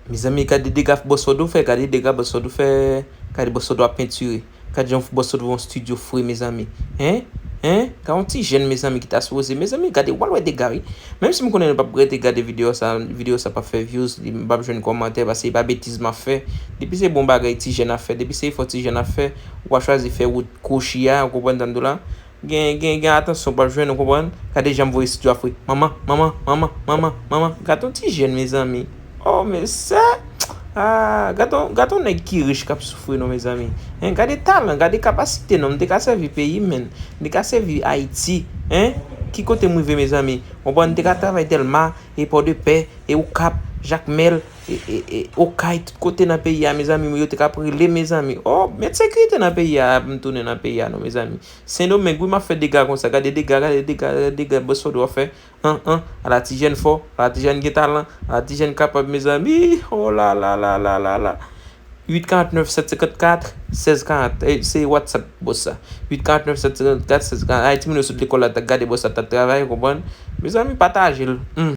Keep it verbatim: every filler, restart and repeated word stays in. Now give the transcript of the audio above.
Mezanmi, gade dega Boss Odou fè, gade dega Boss Odou fè, gade Boss Odou ap pentire. Gade jan Boss Odou yon studio fre, mezanmi. Hein? Hein? Gade yon ti jèn, mezanmi, ki ta sipoze. Mezanmi, gade, w al wè dega, wi. Menm si m konnen nou p ap rete gade videyo sa, videyo sa p ap fè views, li, m p ap jwenn kòmantè, paske se pa betiz m ap fè. Depi se bon bagay ti jèn ap fè, depi se efò ti jèn ap fè, ou pa chwazi fè wout kwochi a, ou konprann sa m di w la? Gen, gen, gen atansyon w p ap jwenn, ou konprann? Gade jan m voye studio a fre. Manman, manman, manman, manman, manman. Gade yon ti jèn, mezanmi. Oh, mesye! Ah, gade yon, gade yon nèg ki rich k ap soufri non, mezanmi. Hein, gade talan, gade kapasite non. M te ka sèvi peyi m, menn. M te ka sèvi Ayiti. Hein? Ki kote m rive, mezanmi? Ou konprann, m te ka travay Dèlma, e Pòdepè, e Okap, Jakmèl, e, e, e Okay, tout kote nan peyi a, mezanmi, yo te ka ap rele, mezanmi. Oh, met sekirite nan peyi a, m tounen nan peyi a non, mezanmi. Sendomeng, wi, m ap fè dega konsa. Gade dega, gade dega, gade dega Boss Odou ap fè. An, an, ala ti jèn fò, ala ti jèn gen talan, ala ti jèn kapab, mezanmi. Oh la la la la la la. Uit karant nèf sèt senkant kat sèz karant. Eh, se WhatsApp Boss sa. Uit karant nèf sèt senkant kat sèz karant. Ay, timoun yo sot lekòl la, t ap gade Boss sa, t ap travay, ou konprann? Mezanmi, pataje l. Hmm.